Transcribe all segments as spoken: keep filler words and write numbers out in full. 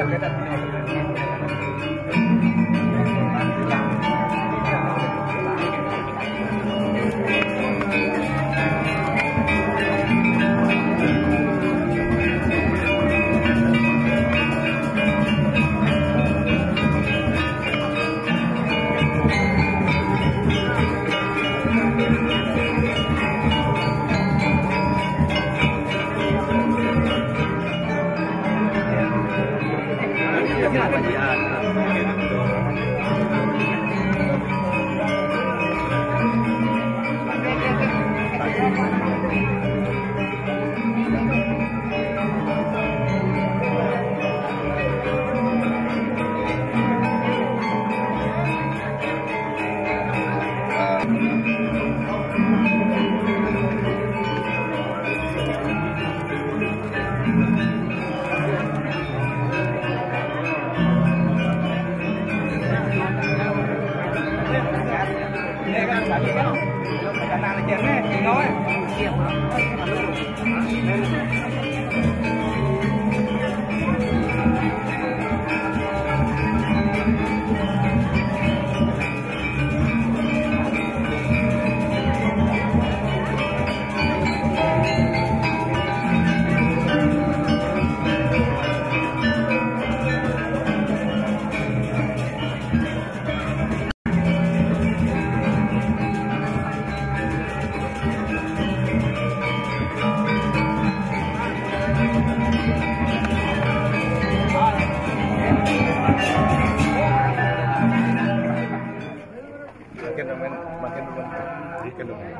Makin demen, makin demen, makin demen.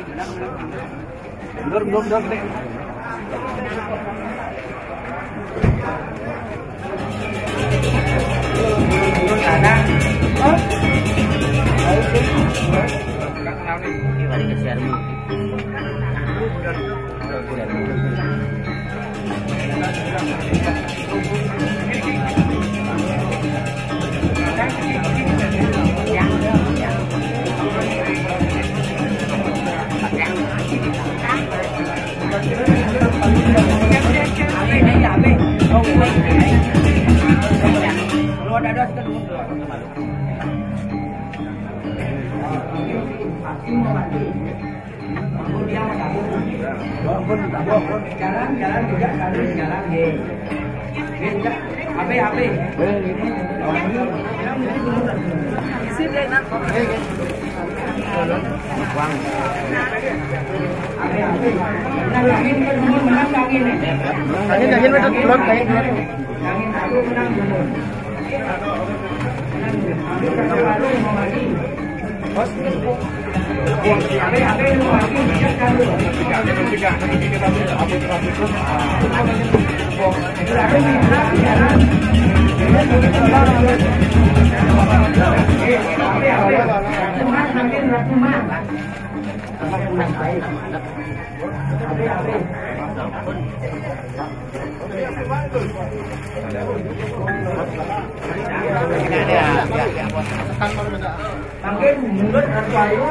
Mundur, mundur, mundur, Dik. Turun tanah. Hah? Ini balik ke Sherman. Jalan, jalan, tidak, harus jalan, ye. Ye, tidak. Ape, ape. Ape, ape. Menang, angin, menang, angin. Angin, angin, menang, angin. Angin, aku menang, menang. Makin mundur, Ratu Ayu.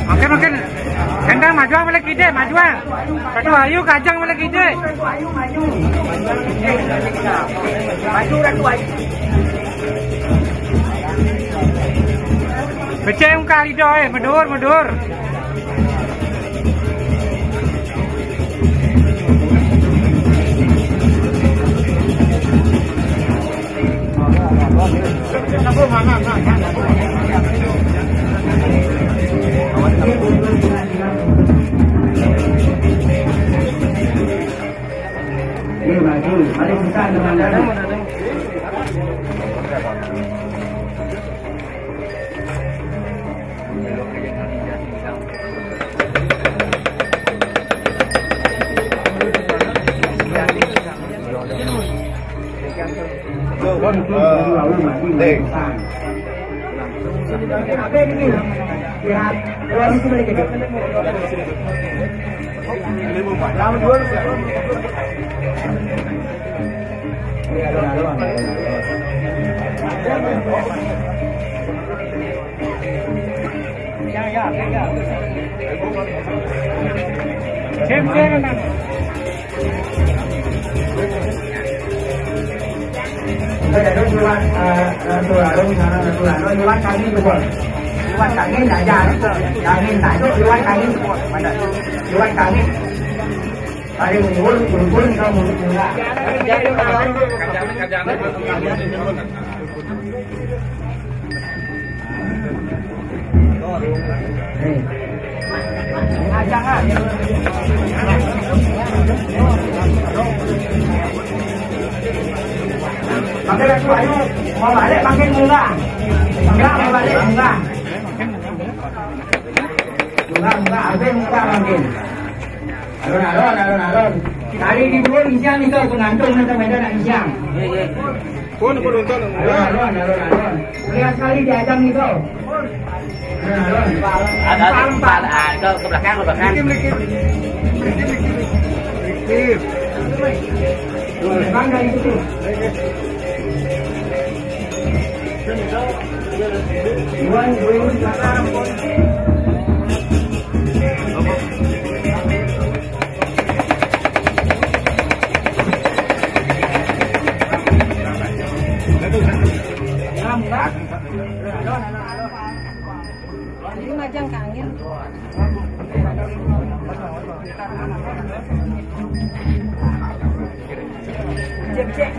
Makin, makin. Kendang majuang balik ide, majuang. Ratu Ayu kajang balik ide. Maju, Ratu Ayu. Becek muka lidah, eh, medur, medur. Ini maju, mari kita teman-teman. Kita jadi lewat, eh, eh, Tularung sana, Tularung, lewat kami tuh, Bos. Lewat kami, ndak ada. Kami ndak ada, lewat kami tuh, Bos. Mana? Lewat kami. Paling luhur, luhur, kamu. Makin aku, ayo, mau balik, makin munggah. Munggah, mau balik, munggah. Munggah, munggah, habis munggah makin. Alon, alon, alon, alon. Tali di bawah, isian itu, pengantung, nanti beda nak isian. Pun, pun, untuk. Alon, alon, alon, alon. Lihat sekali di ajang itu. Alon, alon. Ada empat, ah, ke, ke belakang, ke belakang. Dikit, dikit. Dikit, dikit. Dikit. Belakang dari situ. Iwan, Iwan, belakang. Ini majang kangen. Cek, cek.